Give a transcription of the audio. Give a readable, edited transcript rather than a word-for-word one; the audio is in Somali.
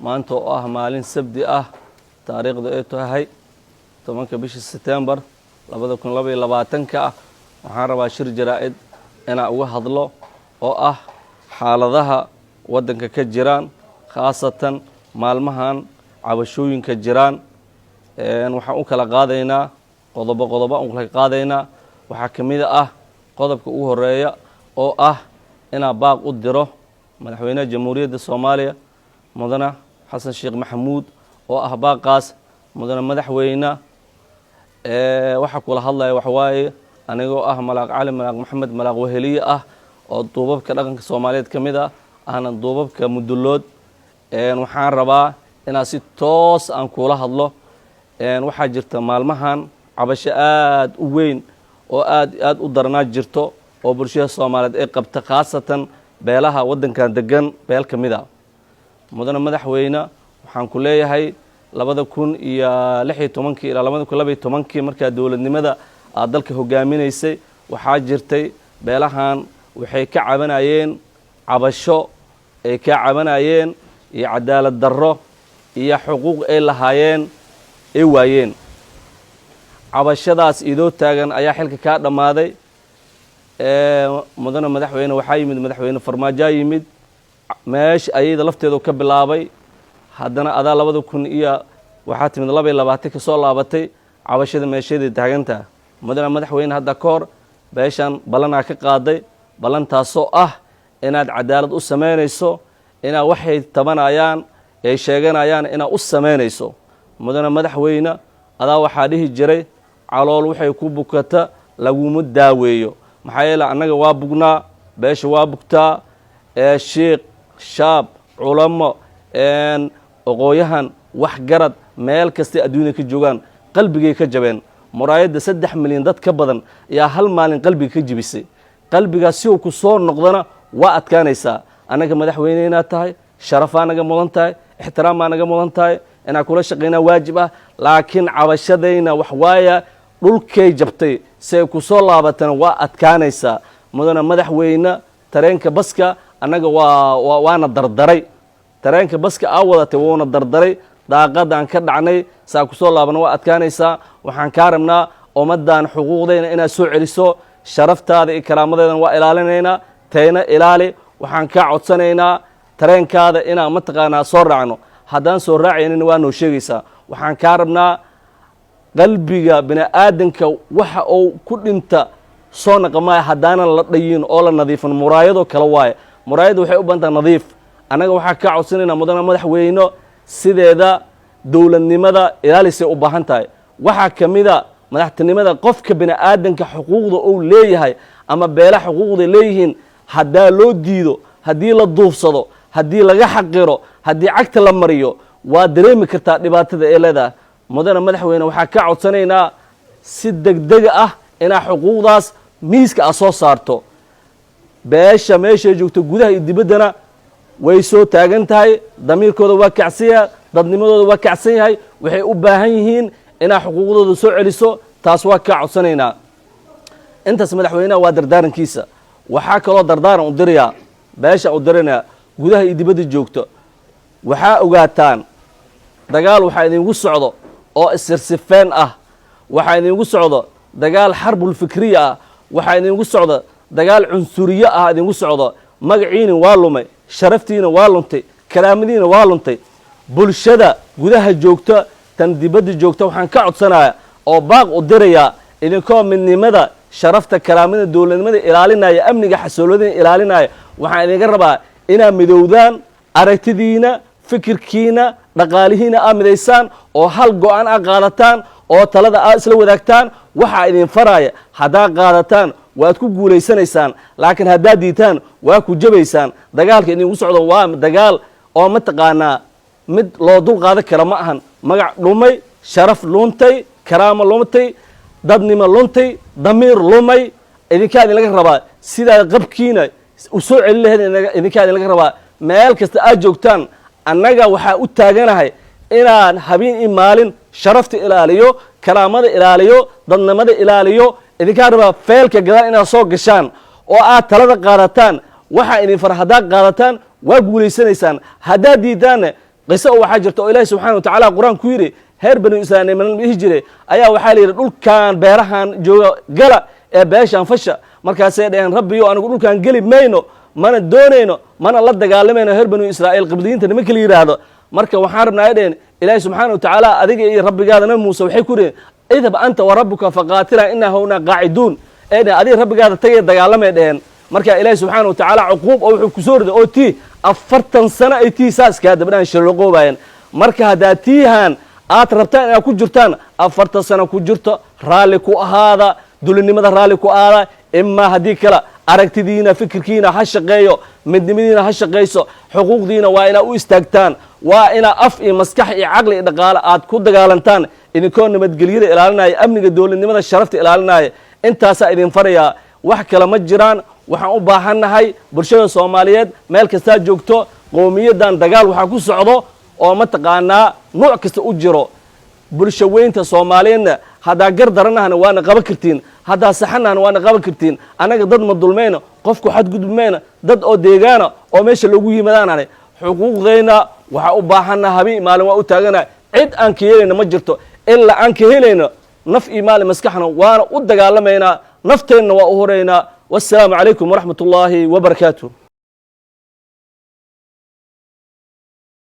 Maanta oo ah maalin Sabdi ah, taariikhdu ay tahay 10-ka bisha Setembar 2022-ka ah, waxaan rabaa shir jaraa-id inaan uga hadlo oo ah xaaladaha waddanka ka jiraan, khaasatan maalmahan cabashooyinka jiraan. Waxaan u kala qaadaynaa qodobo qodobo aan u kala qaadaynaa. Waxaa ka mid ah qodobka ugu horeeya oo ah inaan baaq u diro Madaxweynaha Jamhuuriyadda Soomaaliya, Mudane Xasan Sheekh Maxamuud, oo ah baaqaas: Mudane Madaxweyne, waxaa kula hadlaya waxawaaye anigoo ah Malaaq Cali Malaaq Maxamed Malaaq Weheliye ah, oo duubabka dhaqanka Soomaaliyeed ka mid ah, ahna duubabka Mudullood. Waxaan rabaa inaan si toos aan kuula hadlo. Waxaa jirta maalmahan cabasho aada u weyn oo aad aada u daranaa jirto oo bulshada Soomaaliyeed ay qabta, khaasatan beelaha waddankan degan beel ka mid a. Mudane Madaxweyne, waxaan ku leeyahay 2016-kii ilaa 2012-kii, markaa dowladnimada aad dalka hogaaminaysay, waxaa jirtay beelahan waxay ka cabanayeen cabasho ay ka cabanayeen iyo cadaalad darro iyo xuquuq ay lahaayeen ay waayeen. Cabashadaas idoo taagan ayaa xilka kaa dhammaaday, Mudane Madaxweyne. Waxaa yimid Madaxweyne Farmaajaa yimid, meesha ayada lafteedu ka bilaabay. Haddana adaa labada kun iyo waxaa timid 22 ka soo laabatay, cabashada meesheeday taagantaha. Mudane Madaxweyne, hadda ka hor beeshan ballanaa ka qaaday, ballantaasoo ah inaad cadaalad u samaynayso, inaad waxay tabanayaan ay sheeganayaan inaad u samaynayso. Mudane Madaxweyne, adaa waxaa dhihi jiray, "Calool waxay ku bukata laguma daaweeyo." Maxaa yeele, annaga waa bugnaa, beesha waa bugtaa. Shiikh, shaab, culamo, aqooyahan, waxgarad, meel kastay adduunyada ka joogaan qalbigay ka jabeen. Muraayadda 3 milyan dad ka badan ayaa hal maalin qalbiga ka jibisay. Qalbigaas si uu ku soo noqdona waa adkaanaysaa. Annaga madaxweyne inaad tahay sharafaa naga mudan tahay, ixtiraamaa naga mudan tahay, inaan kula shaqaynaa waajib ah. Laakiin cabashadayna wax waaya dhulkay jabtay, si ay ku soo laabatana waa adkaanaysaa. Mudane Madaxweyne, tareenka baska annaga waa waana dardaray. Tareenka baska aa wadatay wuuna dardaray, daaqadaan ka dhacnay, saa ku soo laabana waa adkaanaysaa. Waxaan kaa rabnaa ummaddan xuquuqdayna inaad soo celiso. Sharaftaada iyo karaamadeedana waa ilaalinaynaa, tayna ilaali. Waxaan kaa codsanaynaa tareenkaada inaan mataqaanaa soo raacno. Haddaan soo raacaynina waa noo sheegaysaa. Waxaan kaa rabnaa qalbiga bini aadanka waxa uu ku dhinta soo naqamaayo haddaanan la dhayin oo la nadiifin. Muraayadoo kale waaye, muraayadda waxay u bantaa nadiif. Annaga waxaa kaa codsanaynaa, Mudane Madaxweyne, sideeda dowladnimada ilaalisay u baahan tahay. Waxaa ka mida madaxtinimada qofka bini aadanka xuquuqda uu leeyahay ama beela xuquuqda leeyihiin haddaa loo diido, haddii la duufsado, haddii laga xaqiro, haddii cagta la mariyo, waa dareemi kartaa dhibaatada ee leedahay. Mudane Madaxweyne, waxaa kaa codsanaynaa si degdega ah inaa xuquuqdaas miiska a soo saarto. Beesha meeshay joogto gudaha iyo dibaddana way soo taagan tahay. Damiirkooda waa kacsan yahay, dadnimadooda waa kacsan yahay. Waxay u baahan yihiin inaa xuquuqdooda soo celiso. Taas waa kaa codsanaynaa. Intaas madaxweynaha waa dardaarankiisa. Waxaa kaloo dardaaran u dirayaa beesha u diranayaa gudaha iyo dibadda joogto: waxaa ogaataan dagaal waxaa idinku socdo oo isirsifeen ah, waxaa idinku socdo dagaal xarbulfikriya ah, waxaa idinku socdo dagaal cunsuriye ah idinku socdo. Magaciina waa lumay, sharaftiina waa luntay, karaamadiina waa luntay. Bulshada gudaha joogta, tan dibadda joogta, waxaan ka codsanayaa oo baaq u dirayaa idinkoo midnimada, sharafta, karaamada dowladnimada ilaalinaya, amniga, xasoolada ilaalinaya, waxaan idinka rabaa inaad midowdaan, aragtidiina, fikirkiina, dhaqaalihiina aad midaysaan oo hal go-aan aad qaadataan oo talada aad isla wadaagtaan. Waxaa idin faraya haddaad qaadataan waad ku guulaysanaysaan, laakiin haddaad diitaan waa ku jabaysaan. Dagaalka idinku socdo waa dagaal oo mataqaanaa mid loo dul qaadan kara ma ahan. Magac dhumay, sharaf luntay, karaamo luntay, dadnimo luntay, damiir lumay, idinkaa idin laga rabaa. Sidaa qabkiina u soo celin lahayd idinkaa idin laga rabaa. Meel kasta aad joogtaan, annaga waxaa u taaganahay inaan habeen iyo maalin sharafta ilaaliyo, karaamada ilaaliyo, dadnimada ilaaliyo. Idinkaa rabaa feelka gadaal inaad soo gashaan oo aad talada qaadataan. Waxaa idin far haddaad qaadataan waa guulaysanaysaan, haddaad diidaanna Qiso oo waxaa jirta oo Ilaahi subxana wa tacaala Qur-aan ku yidhi, heer Banu Israiil niman dhihi jiray ayaa waxaa la yidhi, dhulkan beerahan jooga gala ee beeshaan fasha. Markaasay dhaheen, Rabbiyo, anigu dhulkan geli mayno, mana doonayno, mana la dagaalamayno heer Banu Israa'iil, Qibliyiinta nimanka la yidhaahdo. Marka waxaan rabnaa, ay dhaheen, Ilaahi subxaana wa tacaala adiga iyo rabbigaada Nabi Muuse waxay ku yidheen, اذهب أنت وربك فقاتلا إنا هاهنا قاعدون. Ee dheheen, adiga rabbigaada tagay, dagaalamay dheheen. Marka Ilaahi subxaana wa tacaala cuquub oo wuxuu kusoo riday oo tii 40 sano ay tii saaskaa dabdhahan shirloqoobayeen. Marka haddaa tiihan aad rabtaan inaad ku jirtaan, 40 sano ku jirto, raalli ku ahaada dulinimada, raalli ku ahaada. Imaa haddii kale aragtidiina, fikirkiina ha shaqeeyo, midnimadiina ha shaqayso, xuquuqdiina waa inaad u istaagtaan, waa inaa af iyo maskax iyo caqli iyo dhaqaale aad ku dagaalantaan, idinkoo nabadgelyada ilaalinaya, amniga, dowladnimada, sharafta ilaalinaya. Intaasaa idin farayaa, wax kale ma jiraan. Waxaan u baahannahay bulshada Soomaaliyeed meel kastaa joogto, qowmiyaddan dagaal waxaa ku socdo oo mataqaanaa nuuc kasta u jiro. Bulsho weynta Soomaaliyeedna, haddaa gar daranahana waana qaban kartiin, haddaa saxanahana waana qaban kartiin. Annaga dad ma dulmayna, qofku xadgudubmayna, dad oo deegaana oo meesha loogu yimaadaanane. Xuquuqdayna waxaa u baahanna habeen maalin waa u taagana. Cid aan ka yeelayna ma jirto ilaa aan ka helayno naf iyo maali maskaxna waana u dagaalamaynaa, nafteenna waa u horeynaa. Wassalaamu calaykum waraxmat ullaahi wabarakaatu.